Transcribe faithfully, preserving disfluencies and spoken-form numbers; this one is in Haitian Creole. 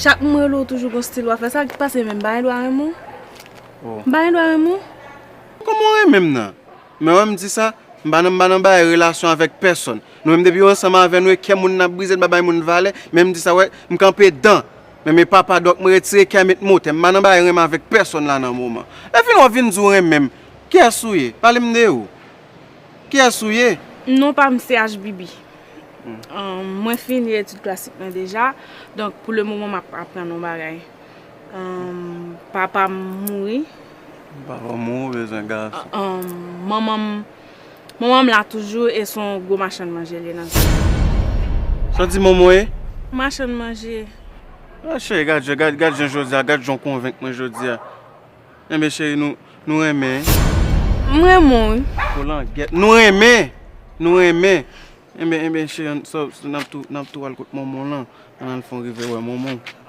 Chak moun rele w toujou gon stil w ap fè. Sa k pase menm? M pa gen dwa renmen w? Oh. M pa gen dwa renmen w? Kòman w renmen m nan? Men wè m di sa, m pa nan m pa nan bagay relasyon avèk pèsonn. Nou menm depi yo ansanm avè nou e kè moun n ap brize, n pa bay moun valè, men m di sa wè, m kanpe dan. Men men papa dòk mwen retire kè met motè. M pa nan bagay renmen avèk pèsonn la nan moman. Lè fini w ap vin di w renmen m. Kiyès ou ye? Pale m de ou. Kiyès ou ye? Non pa m se H B B. Ahn, mwen fini etid klasik mwen deja. Donk, pou le moman, m ap aprann yon bagay. Ahn, papa m mouri. Papa m mouri, ou bezwen gason. Ahn, manman m, manman m la toujou e se yon gwo machann manje l ye nan zòn. Sa w di manman w ye? Machann manje. Ah, cheri, gad, gad, gad jan jodi a, gad jan w konvenk mwen jodi a. Enben, cheri, nou, nou renmen. M renmen w, wi. Pou langèt. Nou renmen. Nou renmen. Enben, enben, cheri, n ap tou, n ap tou al kot manman w lan. Ann al fè yon rive wè manman w.